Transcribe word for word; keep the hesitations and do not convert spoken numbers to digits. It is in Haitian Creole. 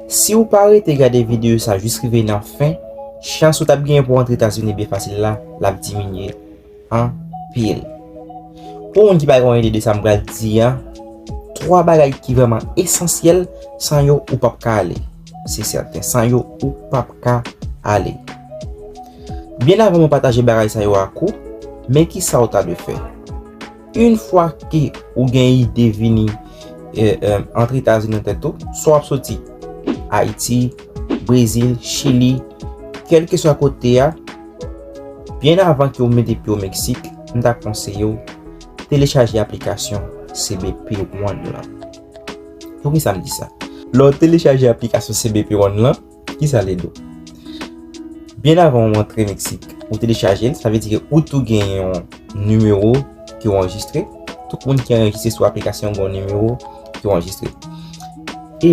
Si w pa rete gade videyo sa jis rive nan fen, chans ou t ap genyen pou w antre Etazini byen fasil la, l ap diminye anpil. Pou moun ki pa gen yon ide de sa m pral di a, twa bagay ki vrèman esansyèl, san yo ou p ap ka ale. Se sèten, san yo ou p ap ka ale. Byen avan mwen pataje bagay sa yo ak ou, men ki sa w ta dwe fè. Yon fwa ke ou gen ide vini eh, eh, antre Etazini nan tèt ou, swa w ap soti Ayiti, Brezil, Chili, kèlkeswa kote a, byen avan ke w mete pye w Meksik, m ta konseye w telechaje aplikasyon C B P One lan. Poukisa m di sa? Lè w telechaje aplikasyon C B P One lan, kisa l ede w? Byen avan w antre Meksik, ou telechaje l, sa vle di ke ou tou gen yon nimewo ke w anrejistre. Tout moun ki anrejistre sou aplikasyon gen yon nimewo ke w anrejistre. E